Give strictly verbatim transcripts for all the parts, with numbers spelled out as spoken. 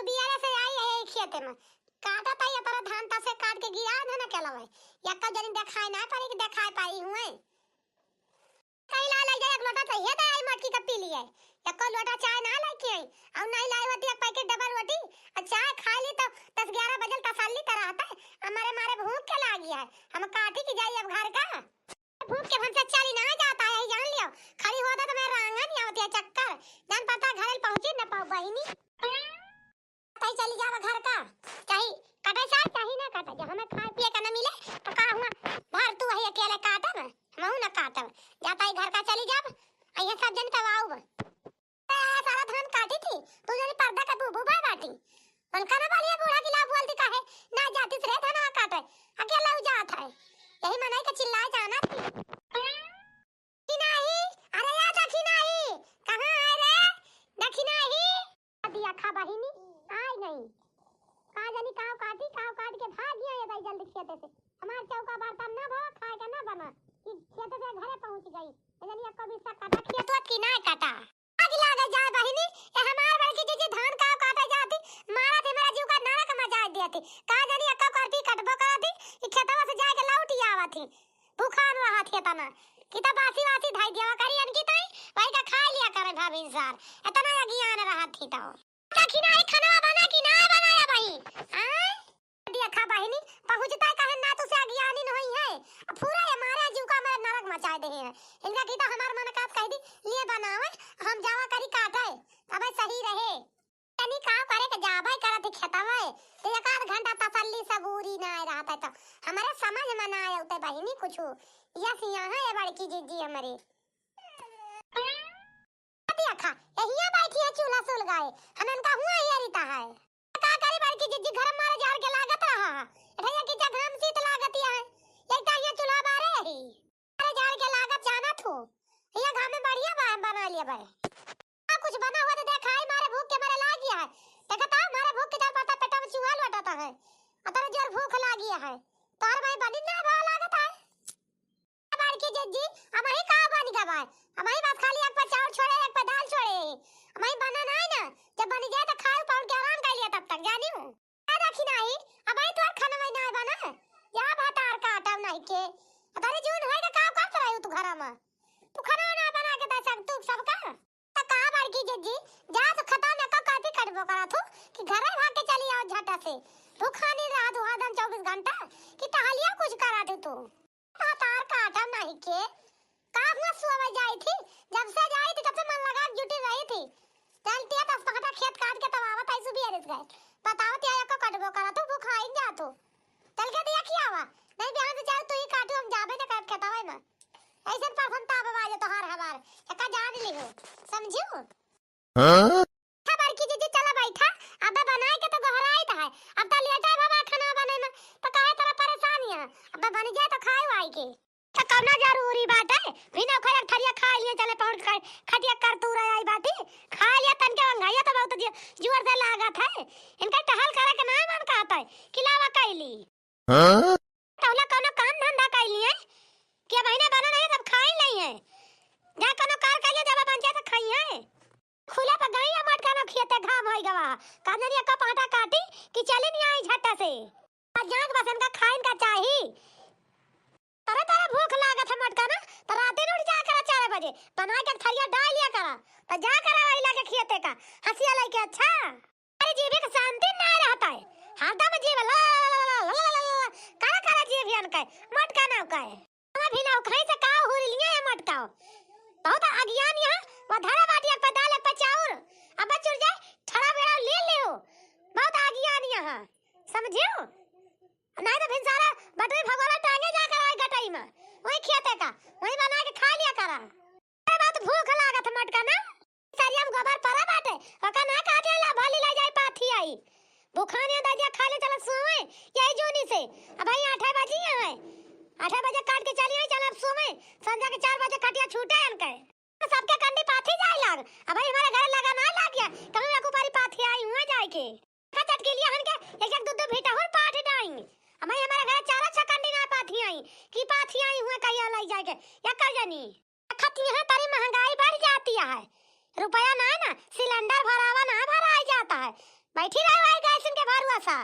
बियारे से आई है यही खेते में। काटा ताई अपना धान तसे काट के गिरा धन के लवे। यक्का जनी देखाई ना पारी कि देखाई पारी हुए। कहीं ला ले जाए एक लोटा चाहिए तो आई मटकी का पी लिए। यक्को लोटा चाय ना लेके आई। और नहीं लाई होती एक पैकेट डबल रोटी। और चाय खा ली तो दस ग्यारह बजे तसल्ली तो रहता है। हमारे मारे भूख के लागी है। हम काटी की जाई अब घर का। भूख के हमसे चली ना जाता है, यही जान लियो। खड़ी होता तो मैं रांगा नहीं आवती है चक्कर। जान पड़ता है घरे पहुंची न पाओ बहिनी। ताई चली जावा घर का। चाही कटे साग, चाही ना कटे। जब हमें खाए पिए का न मिले तो का हुआ? भर तू वही अकेले काटब, हमहू न काटब। जा ताई घर का चली जाब, अइहे सब जन तब आउब। ए, सारा धान काटी थी, तू जनी पर्दा का बूबू भाई बाटी। उनका ना बोलिए बूढ़ा की ला बोलती काहे, ना जाती रे धनवा काटे, अकेला उ जात है। यही मनाई के चिल्लाए जाना थी। दखिनाही, अरे या दखिनाही, कहाँ है रे? दखिनाही। दिया खा बहिनी, आई नहीं। का जानी काव काटी, काव काट के भाग गया ये दाई जल्दी खेते से। हमार चौका बर्तन ना भवा, खाए के ना बना। कि खेते से घरे पहुँच गई। ये जानी अक्को बिस्सा काटा, खेतवा की ना काटा। आग लागे जाए बहिनी, ये हमार बड़की जीजी धान काव काटे जाती, मारा थे मेरा जीव का नरक में जाए दिया थी। का जानी अक्को करपी कटबो करा थी, कि खेतवा से जाए के लौट ही आवा थी। भूखान रहत ही तना, कि त बासी वासी धई दिया करी अनकी ताई, वही का खाई लिया करे भाभी सार। इतना अगियान रहत ही तो। दखिनाही खनवा बना कि ना बनाया भाई? आय? देखा बहिनी, पहुँचता है कहे ना तुसे अगियानी नहीं है। अब पूरा ये मारे जीव का हमारे नरक मचाए दे हैं। इनका की तो हमार मन का कह दी, लिए बनावे, हम जावा करी काटे, तबे सही रहे। तनी काम करे के जाबे करत ही खेतवे, तो एक आध घंटा तसल्ली सबूरी ना आए रहत है तो हमारे समझ में ना आए उते बहिनी कुछ। यस यहाँ है बड़की जीजी हमारे। देखा, यहिया बैठी है चूल्हा सुलगाए, हम इनका हुआ ही अरिता है। का करी बड़की जीजी घर मारे झाड़ के लागत रहा है। भैया की जगह हम सीत लागत है। एक तो यहाँ चूल्हा बारे ही। अरे झाड़ के लागत जाना थू। ये घर में बढ़िया बा-, बना लिया बारे। आ, कुछ बना हुआ तो देखाई, मारे भूख के मारे लागी है। देखा था, मारे भूख के जब पड़ता पेटा में चूहा लौटाता है। अतरे जोर भूख लागी है। तार भाई बनी ना भाव लागत है। बड़की जिज्जी, अब ही का बन गवा है? अब ही बस खाली एक पे चाउर छोड़े, एक पे दाल छोड़े। अब ही बना ना है ना। जब बन जाए तो खाए पाउन के आराम कर लिया तब तक, जानी हूँ। का देखी नाही, अबही तोर खाना में नाही बना। या भातार काटब नाही के। अतरे जून होए के का करत रही तू घरा में? तू खाना ना बना के दे सक, तू सबका? त का बड़की जिज्जी, जा तो खता में का काटी कटबो करा तू कि घरे भाग के चली आओ झटा से। भूखा नहीं रहा तू हरदम चउबीस घंटा कि टहलिया कुछ करा तू तू। आ तार काटा नहीं के। का हुआ सुबह जाई थी, जब से जाई थी तब से मन लगा के जुटी रही थी। चलती है दस पकटा खेत काट के तब आवत आई सुबह अरिस गए। बताओ त्या को कटबो करा तू भूखाइन जा तू। चल के दिया खियावा। नहीं बिहान से जाओ तू ही काटू हम जाबे न करब खेतवे में। ऐसे परसन ताप बाजे तोहार हमार। एका जान लिहो। समझू? हाँ? बैठा बड़की जीजी, चला बैठा। अबे बनाए के तो गोहराइत है। अब तो लेटा बाबा खाना बने में। तो काहे तरह परेशान है? अबे बन जाए तो खाए वाई के। तो कौना जरूरी बात है? बिना खाए एक थरिया खा लिए चले पहुंच कर खटिया कर तू रह आई बाटी। खा लिया तन के अंगाइया तो बहुत जी-, जोर से लागत है। इनका टहल करे के ना मन कहता है। कि लावा कैली। हाँ? तौला कौनो काम धंधा कैली है? कि अब इन्हें बना नहीं तब खाई नहीं है। जा कौनो कार कैली जब बन जाए तो खाई है। खुला पर गई या मटका ना खियते घाम होई गवा। कांदनिया का पाटा काटी कि चली नहीं आई झट्टा से। आज जान के बस इनका खाइन का चाही। तरे तरे भूख लागत है मटका ना, तो राते न उठ जा करा चार बजे, बना के थरिया डाल लिया करा, तो जा करा वही लागे खियते का, हंसिया लेके अच्छा। अरे जीभ के शांति ना रहता है, हरदम जीभ ला, ला, ला, करा, करा जीभ यान का, मटका ना का है। हमें भी ना खाई से का हुर लिया है मटका। बहुत अज्ञान यहाँ, वो धरा बाटी एक पे दाल, एक पे चाउर, अब चुर जाए, ठड़ा बेड़ा ले ले हो। बहुत अज्ञान यहाँ, समझियो? नहीं तो भिनसारा बटुई भगोला टांगे जा कर आई गटई में, वही खेते का, वही बना के खा लिया करा। अरे बात भूख लागत है मटका ना, सरिया में गोबर पड़ा बाटे, ओका ना काटे ला भली ले जाई पाथी आई। भूखान या ददिया खा ले चला सोए, यही जोनी से। अब भाई आठे बजी है, आठे बजे काट के चली आई, चला अब सोए, संझा के चार बजे खटिया छूटे इनके। सबके कंडी पाथी जाए लाग, अब भाई हमारे घर लगा ना लाग गया, कभी मैं कुपारी पाथी आई हुआ जाए के। का चटकीलिया हन के एक एक दो दो भीटा हुन पाठ डाई। अब भाई हमारे घर चार अच्छा कंडी ना पाथी आई, कि पाथी आई हुआ कहिया लाई जाए के, या कर जानी। खत यहाँ तरी महंगाई बढ़ जाती है, रुपया ना है ना, सिलेंडर भरावा ना भराई जाता है, बैठी रहो आई गैसिन के भरुआ सा।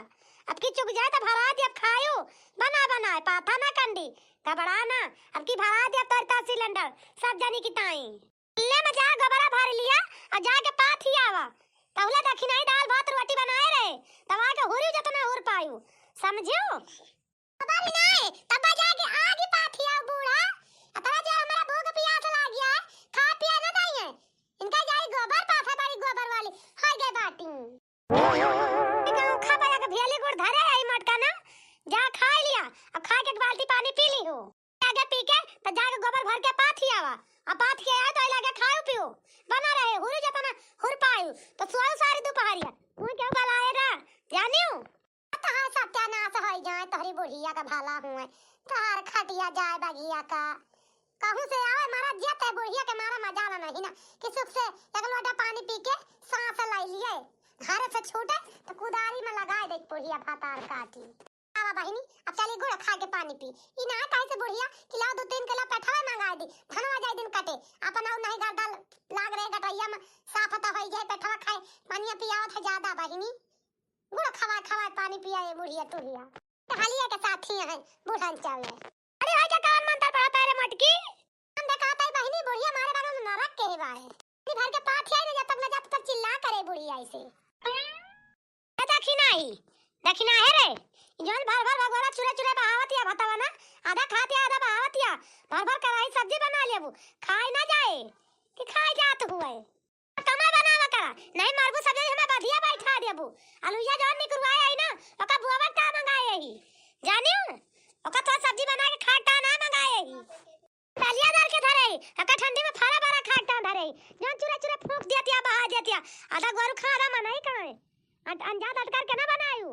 अब की चुक जाए तो भरा दिया खायो, बना बनाए पाथा ना कंडी, घबरा ना। अब की भरा दिया तोर का सिलेंडर सब जनी की ताई। ले में जा गोबरा भर लिया और जाके पाथी आवा। तहुला दखिनाई दाल भात रोटी बनाए रहे, तब आके हुरी जतना हुर पायू, समझियो? गोबर नहीं, तब जाके आगे पाथी आओ बूढ़ा। अतरा जो हमारा भूख पियास लाग गया है, खा पिया ना दाई है। इनका जाई गोबर पाथा बड़ी गोबर वाली, हर गए बाटी। गाँव खा पाया के भेली गुड़ धरे है ई मटका ना, जा खा लिया, अब खा के एक बाल्टी पानी पी ली हो। आगे पी के तो जाके गोबर भर के पाथी आवा, अब पाथ के आए तो लागे खाओ पियो, बना रहे हुरु जतना हुर पायु तो सोयो सारी दोपहरिया। तू क्यों बलाए ना जानियो? तोहार सत्यानाश होई जाए, तोहरी बुढ़िया का भला हुए, तोहार खटिया जाए बगिया का। कहूँ से आवे मारा जिया ते बुढ़िया के मारा मजाल नहीं ना, कि सुख से एक लोटा पानी पी के सांस ले लिए। घर से छूटे तो कुदारी में लगाए दे बुढ़िया भतार काटी। आवा बहिनी, अब चली गुड़ खा के पानी पी। ई ना कहे से बुढ़िया कि लाओ दो तीन किलो पेठवा मंगा दी, धनवा जाए दिन कटे। अपन और नहीं गर्दा लाग रहे गटैया में, साफ तो होई जाए पेठवा खाए, पानिया पियावत है ज्यादा बहिनी। गुड़ खवाए खवाए पानी पिया ये बुढ़िया टुढ़िया। टहलिया के साथी हैं बुढ़न चले। अरे हाय क्या कान मंत्र पढ़ा तारे मटकी? हम देखा ताई बहिनी बुढ़िया मारे बगल में नरक के ही बाए। दिन भर के पाथी आई न जब तक न जात तब चिल्ला करे बुढ़िया ऐसे। ए दखिना ही, दखिना है रे। जौन भर भर भगोरा चूरा चूरा बहावत या भतवा ना, आधा खात या आधा बहावत या। भर भर कराही सब्जी बना लेबू, खाए ना जाए कि खाए जात हुए। कमा बनावा करा, नहीं मरबू सब जनी हमें बधिया बैठा देबू। अलुइया जौन निकरवाए आई ना, ओका बुआवा का मंगाए आई। जानियो? ओका तो सब्जी बना के खाए का ना मंगाए आई। डालिया डाल के धरे आई, ओका ठंडी में फरा फरा खाए का धरे आई। जौन चूरा चूरा फूंक दिया तिया, बहा दिया तिया। आधा गोरू खा, आधा मनई खाए। अन-, अनजात अटकर के ना बनायू।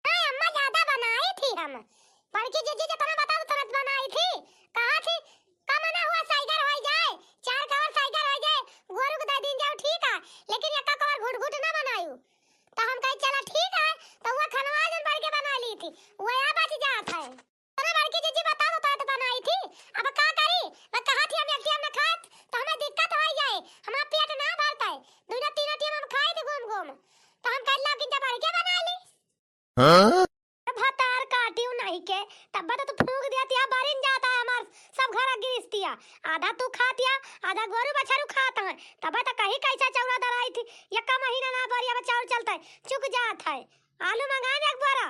नहीं अम्मा, ज्यादा बनाई थी हम। बड़की जीजी जितना बता उतना बनाई थी। कहा थी, कम ना हुआ, साइगर हो जाए, चार कवर साइगर हो जाए, गोरू को दे दीन जाओ, ठीक है, लेकिन एक कवर घुट घुट ना बनायू। तो हम कहे, चला ठीक है, तो वो खनवा जन बढ़ के बना ली थी, वो यहाँ बच जात है। इतना बड़की जीजी बता उतना तो बनाई थी, अब का करी? मैं कहा थी हम एक टाइम ना खात, तो हमें दिक्कत हो जाए, हमारा पेट ना भरता है, दो ना तीन टाइम हम खाए थे घूम घूम, तो हम कह लो कि जब बढ़ के बना ली। हाँ? भतार काटियो नहीं के, तब तो तू फूंक दिया तिया, बरिन जाता है हमार सब घर गिरस्तिया। आधा तू खा तिया, आधा गोरू बछरू खात है। तब तो कहीं कैसा चौरा दराई थी, यक्का महीना ना बरिया में चाउर चलता है, चुक जात है। आलू मंगाए एक बोरा,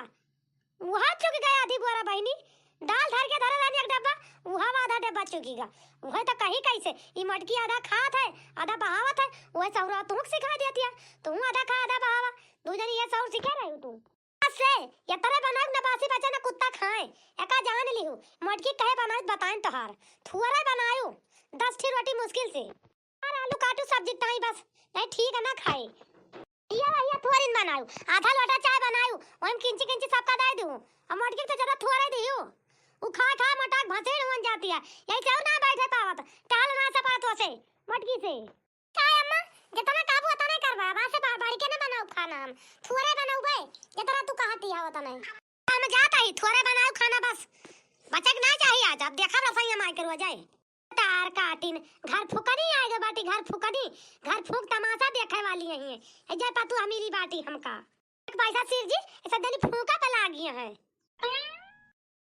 वह चुक गया आधी बोरा बहिनी। दाल धर के धरे रहनी एक डब्बा, वह आधा डब्बा चुकीगा। वह तो कहीं कैसे, ई मटकी आधा खात है, आधा बहावत है, वह सौरा तुहक सिखा देती है, तू आधा खा आधा बहावा, दू जनी ये सौर सीखे रही तू। से, ये तरह बनाऊ न बासी बचे न कुत्ता खाए। एका जान लिहू, मोटकी कहे बनाऊ बताएन तोहार। थुअरे बनाऊ, दस ठी रोटी मुश्किल से। और आलू काटू सब्जी ताई बस, नहीं ठीक है ना खाए। ये भैया थोरिन बनाऊ, आधा लोटा चाय बनाऊ, वही किंची किंची सबका दे दू। और मोटकी तो ज्यादा थोड़े दिहू, उ खा खा मोटा भसेड़ हुन जाती है, यही से ना बैठे पावत, टहल ना सपात हो से, मोटकी से। काय अम्मा, जितना काबू उतना करबा, बा से बढ़, बढ़ के ना बनाऊ खाना हम। थोड़े बनाऊ बे, जितना तू कहती है उतना ही। हम जाता ही, थोड़े बनाऊ खाना बस। बचक ना चाहिए आज, अब देखा रसोई हम आके रो जाए। तार काटिन, घर फूकनी आए गए बाटी, घर फूकनी, घर फूक तमाशा देखे वाली यही है। ए जाए पतू अमीरी बाटी हमका। एक पैसा सिर जी, ऐसा जनी फूका पे लागी है।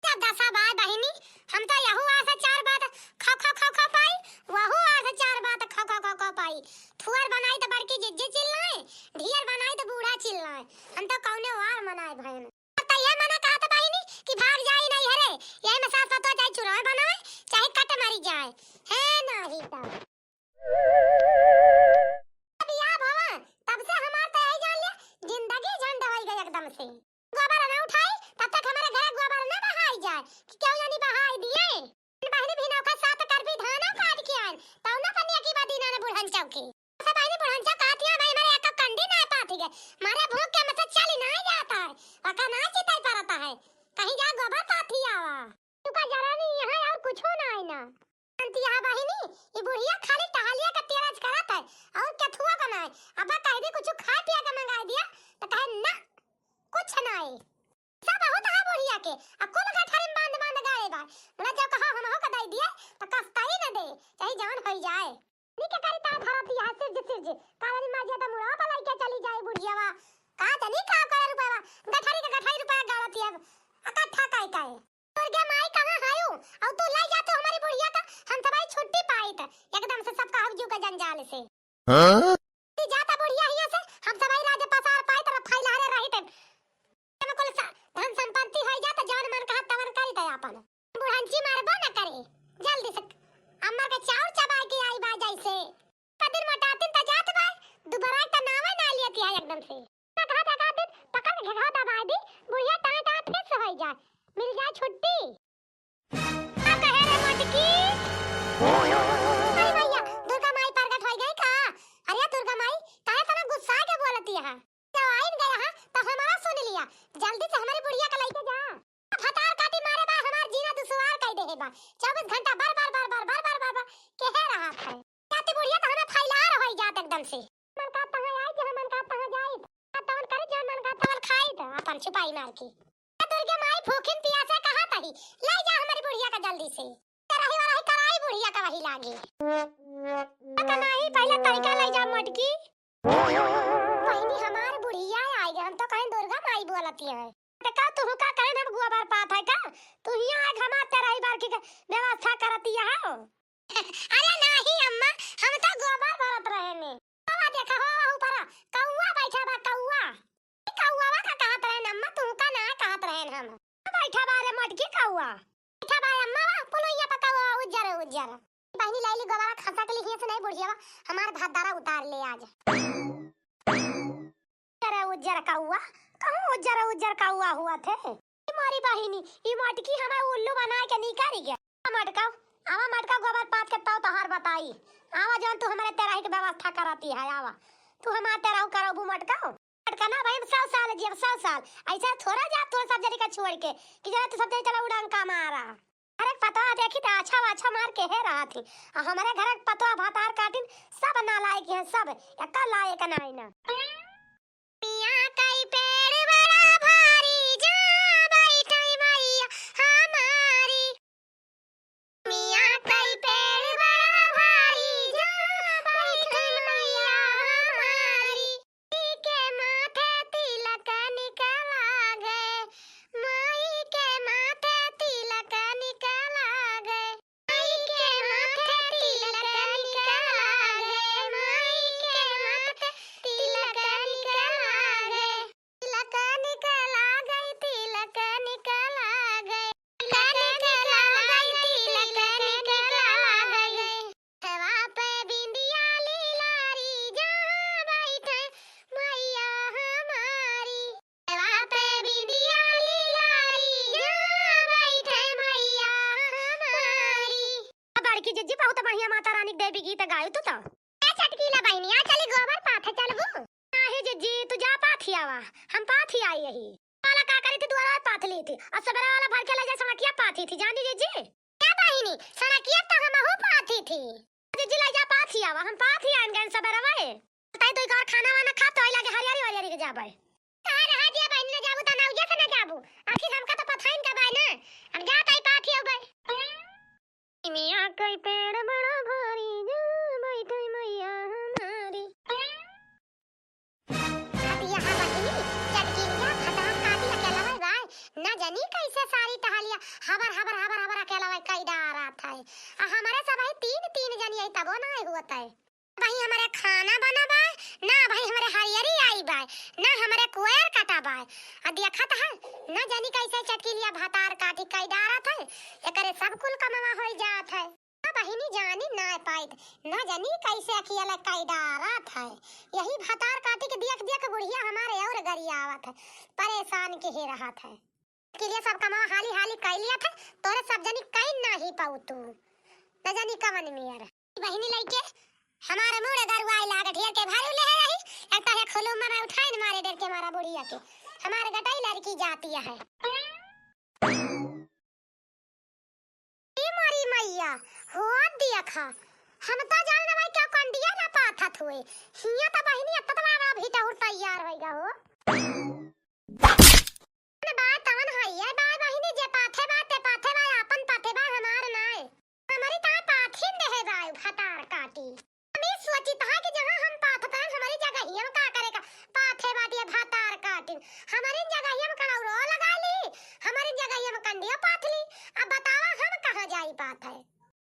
क्या दशा बा बहिनी, हम तो यहू आस चार बात खा खा खा खा पाई, वहू आस चार बात खा खा खा खा पाई। थुअर बनाई तो बड़की जिज्जी चिल्लाए, ढियर बनाई तो बूढ़ा चिल्लाए। हम तो कौने वार मनाए भयन। अब तो ये मना कहत बहिनी कि भाग जाई नहीं हरे, यही में सास पतोह चाहे चुराए बनाए, चाहे कट मरी जाए। है नाही तो। बियाह भवा, तब से हमार तो यही जान लिया, जिंदगी झंड होई गई एकदम से। गोबर ना उठाई, तब तक हमारे घर गोबर ना बहाई जाए, कि क्यों यानी बहाई दिए। बहिनी भी नौका साथ कर भी धाना काट के आए, तौ ना पनिया की बात इन्होंने बुढ़न चौकी। ऐसे बहिनी बुढ़न चौक आती है, भाई हमारे एक कंडी ना पाती गए, मारे भूख के मतलब चली ना जाता है, पका ना चिताई परता है, कहीं जा गोबर पाथी आवा। तू का जरा नहीं यहाँ और कुछ ना है ना। शांति यहाँ बहिनी, ये बुढ़िया खाली टहलिया का तेराज करत है, और क्या थुआ बनाए। अब कह दे कुछ खाए पिया के मंगा दिया, तो कहे ना, कुछ ना है। सब बहुत है बुढ़िया के, आ कुल गठारी में बांध बांध गाए बा। मुला जो कहा हम हो का दे दिए, तो कस्ता ही न दे, चाहे जान होई जाए। नी के करी ता धरती है सिरज सिरज, कालनी मार दिया तो मुड़ा पर लइके चली जाए बुढ़ियावा। का एकदम से। ना कहा था, कहा दिन पकड़ के घाव दबाई दी, बुढ़िया टाँय टाँय फिर से होई जाए, मिल जाए छुट्टी। का कहे रे मोटकी? अरे भैया, दुर्गा माई प्रगट होई गई का? अरे दुर्गा माई, काहे इतना गुस्सा के बोलती है? जब आइन गया है, तो हमारा सुन लिया। जल्दी से हमारी बुढ़िया का लेके जा। भतार काटी मारे बा, हमार जीना दुश्वार कई देहे बा। चउबीस घंटा बर, बर, बर, बर, बर, बर, बर, बर, केहे रहा था। जाती बुढ़िया तो हमें फैला रही जात एकदम से। मन का तहाँ आई, जहाँ मन का तहाँ जाई। तवन करे, जौन मन का तवन खाई, तो अपन छुपाई मार के। ए दुर्गे माई, भूखिन पियासे कहाँ तही? ले जा हमारी बुढ़िया का जल्दी से। ते रही वाला ही कराई बुढ़िया का वही लागे। पता नहीं, पहले तरीका ले जा मोटकी। बहिनी, हमार बुढ़िया आई गए, हम तो कहेन दुर्गा माई बोलती है। तो का तुहू का कहेन हम गोबर पात है का? तू हियाँ आए हमार तेरही बार की व्यवस्था करती है हो। अरे नाही अम्मा, हम तो गोबर भरत रहेन। बाबा देखा हो, वहाँ ऊपर कौआ बैठा बा, कौआ। कौआ का कहत रहेन अम्मा, तू का ना कहत रहेन हम। बैठा बा रे मोटकी कौआ। बैठा बा अम्मा, वहाँ पुलैया पर कौआ उज्जर उज्जर। बहिनी लाइली गोबरा खसा के लिए से नहीं बुढ़िया, हमार भात दारा उतार ले आज। उज्जर उज्जर कौआ, कहूँ उज्जर उज्जर कौआ हुआ थे। ई मोरी बहिनी, ई मोटकी हमें उल्लू बनाए के निकारी गया। आवा मोटका, आवा मोटका गोबर पात के तौ तोहार बताई। आवा जौन तू हमारे तेरही के व्यवस्था कराती है, आवा। तू हमार तेरहू करबू मोटका। मोटका ना भाई, हम सौ साल जियब, सौ साल। ऐसे थोड़ा जा तू सब जनी का छोड़ के, कि जरा तू सब जनी चला उड़ंका मारा। अरे पतवा देखी त अच्छा अच्छा मार के हे रहा थी। आ हमारे घर के पतवा भतार काटिन सब नालायक हैं, सब। एक्का लायक नाई ना। मियाँ कई पेड़ बड़ा भारी, जा बैठई मैया हमारी। मियाँ कई पेड़ बड़ा भारी, जा बैठई मैया हमारी। माई के माथे तिलक निकला गे, माई के माथे तिलक निकला गे। माई के माथे तिलक निकला गे, माई के माथे तिलक निकला गे। तिलक निकला गे, तिलक निकला गे। तिलक निकला गे, तिलक निकला गे। हवा पे बिंदिया लीलारी, जहाँ बैठे मैया हमारी। हवा पे बिंदिया लीलारी, जहाँ बैठे मैया हमारी। बड़की जिज्जी बहुत बढ़िया माता रानी के देवी गीत गायु तू तो। ए चटकीला बहिनी, आ चली गोबर पाथे चलबू? नाही जिज्जी, तू जा पाथी आवा, हम पाथी आई यही। वाला का करी थी, दुआरा पाथ ली थी, और सबेरे वाला भर के ले जा सड़किया पाथी थी, जानी जिज्जी? क्या बहिनी, सड़किया तो हमहू पाथी थी। जिज्जी ले जा पाथी आवा, हम पाथी आइन गए सबेरे वाए। ताई तो एक और खाना वाना खा तो आई लागे हरियारी वरियारी के जाबे। कहाँ रहा दिया बहिनी, न जाबू तो ना उजे से न जाबू, आखिर हमका तो पथाइन का बाय ना, हम जा ताई पाथी आवे। मियाँ कई पेड़ बड़ा भारी, जा बैठे मैया हमारी। अब यहाँ बहिनी, चटकिलिया भतार काटी अकेलवा बाय, न जनी कैसे सारी टहलिया हबर, हबर, हबर, हबर अकेलवा कई डारत है। आ हमरे सब है तीन, तीन जनी है, तबो ना हुवत है। भाई हमरे खाना बना बाय, ना भाई हमरे हरियरी आई बाय, ना हमरे कोयर कटा बाय। आ देखत है, न जनी कैसे चटकिलिया भतार काटी कई डारत है, एकरे सब कुल कमवा होई जात है। आ बहिनी जानी ना पाइत, न जनी कैसे अकेले कई डारत है। यही भतार काटी के देख देख बुढ़िया हमारे और गरियावत है, परेशान के हे रहत है। के लिए सब कमावा हाली हाली कई लिया था, तोरे सब जनी कई नाही पाऊ तू। न जानी कवन मियर। बहिनी लइके हमारे मुड़े गरुआई लाग ढेर के भारी ले रही, एक तो है खुलुम में उठाइन मारे डर के मारा बुढ़िया के। हमारे गटाई लड़की जाती है। ए मोरी मैया, हो देखा, हम तो जान ना भाई क्या कंडिया ना पाथत हुए। हिया तो बहिनी अत्ता तो बड़ा भी टहुर तैयार होइगा हो। बाय तवन है, ये बाय बहिनी जे पाथे बाय, ते पाथे बाय, आपन पाथे बाय, हमार नाय। हमरी ताय पाथिन देहे बाय, भतार काटी। हम ई सोचित है कि जहाँ हम पाथत हैं, हमरी जगहिया में का करे का? पाथे बाटिया भतार काटिन। हमरी जगहिया में कनौरो लगा ली, हमरी जगहिया में कंडियो पाथ ली। अब बतावा हम कहाँ जाई पाथे?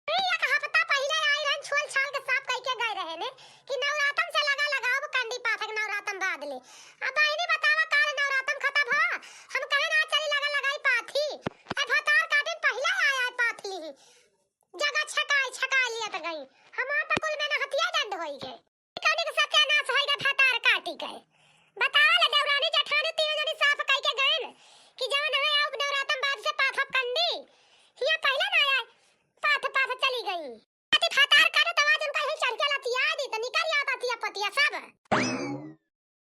अरे, एक हफ्ता पहिले आई रहन, छोल छाल के साफ कई के गए रहे ने कि नवरातन से लगा लगाओ कंडी पाथे के नवरातन बाद ले। अब बहिनी बतावा, काल नवरातन खत्म हो, हम कहे ना चली लगा लगाई पाथी। ए भतार काटिन पहिले आया पाथ ली। जगह छकाई, छकाई लियत गई। हमार त कुल में न हतिया डंड होई गए। कनिक सत्यानाश होई गए भतार काटी गए। बतावा ला, देवरानी जेठानी तीनों जनी साफ कई के गइन कि जवन है अब नवरातन बाद से पाथब कंडी। हिया पहिले ना आए, पाथ पाथ चली गई। अति भातार काटे त आज उनका यही चढ़ के लतिया दी त निकल जात अतिया पतिया सब।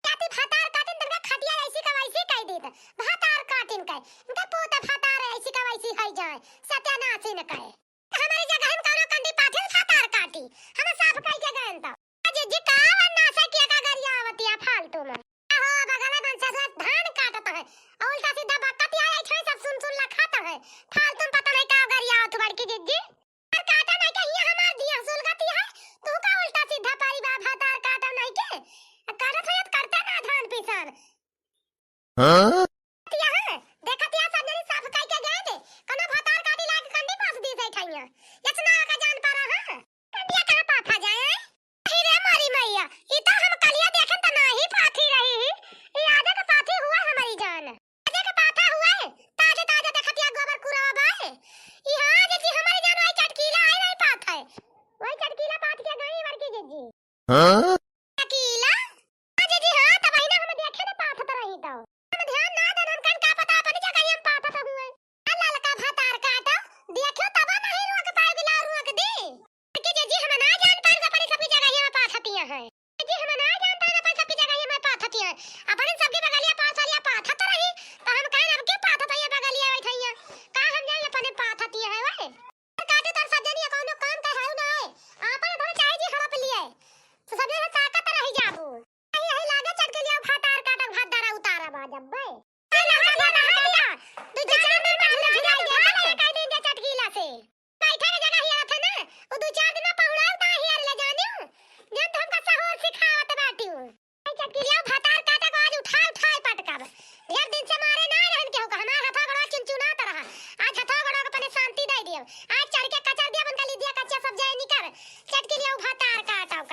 अति भातार काटे त उनका खटिया ऐसी का वैसी कई दी त भातार काटिन के, इनका पोता भातार ऐसी का वैसी है जाए, सत्यानाशी न कहे। हमारी जगह हम कौनो कंडी पाथिन भातार काटी, हम साफ कई के गइन त। जिज्जी का वन्ना से किया का गरिया आवतिया फालतू में। अहो, बगल में से धान काटत है, और उल्टा सीधा बकत आए, ऐसे सब सुन सुन लखात है। फालतू में पता नहीं का गरिया आवत बड़की जिज्जी। और काटा नहीं के हिया हमार दिया सुलगती है, तू का उल्टा सीधा पारी बा भातार काटा नहीं के? काटत है त करते ना धान पिसान। हाँ? देखत या, देखत या, सब जनी साफ कई के गए थे। कनो भातार काटी लाग कंडी पास दी से ठैया। यस ना का जान पा रहा है। कंडिया कहाँ पाथा जाए? अरे रे मोरी मैया, ई तो हम कलिया देखे त नाही पाथी रही ही। ई आजे के पाथी हुआ हमारी जान। आजे के पाथा हुआ है। ताजे ताजे देखत या गोबर कुरावा बाए। ई हाँ, जिज्जी हमारी जान वही चटकीला आई नहीं पाथा है। वही चटकीला पाथ के गई बड़की जिज्जी। हाँ? अकेला? हाँ, जिज्जी, हाँ, तब वही ना हम देखे ना पाथत रही तो। हम ध्यान ना देन, हम कन का पता अपनी जगह हम पाथत हुए। आ ललका भातार काटा, देखो तब नहीं रोक पाए बिलाव रोक दी। कि जिज्जी, हम ना जान पाए अपनी सबकी जगह हम पाथतिया है। जिज्जी, हम ना जान पाए अपनी सबकी जगह हम पाथतिया है। अपने सबकी बगलिया पाथलिया पाथत रही, तो हम कहन अब के पाथत है बगलिया बैठैया। का हम जान अपने पाथतिया है वही। काटे तर सज्जनिया कौनो काम के है ना है। आपन धन चाहे जी हड़प लिए। तो सब जने ताकत रही जाबू। यही, यही लागे चटकीला भातार काटक भात दारा उतारा बा जब बे। ए लड़का बा, नहा लिया। दू, दू चार दिन में झुरा, झुरा दे, कह दे चटकीला से। बैठे के जगह हिया थे ना, वो दू चार दिन में पहुड़ा उतार हिया ले जानियो। जब तो हमका सहूर सिखावत बाटियो। ए चटकीला भातार काटक आज उठा, उठा पटकब। ढेर दिन से मारे ना रहन केहू का, हमार हथवा गोड़वा चुनचुनात रहा। आज हथवा गोड़वा के अपने शांति दे दियो। आज चढ़ के कचर दिया, उनका ली दिया कच्चा सब जाए निकर। चटकीला भातार काटक।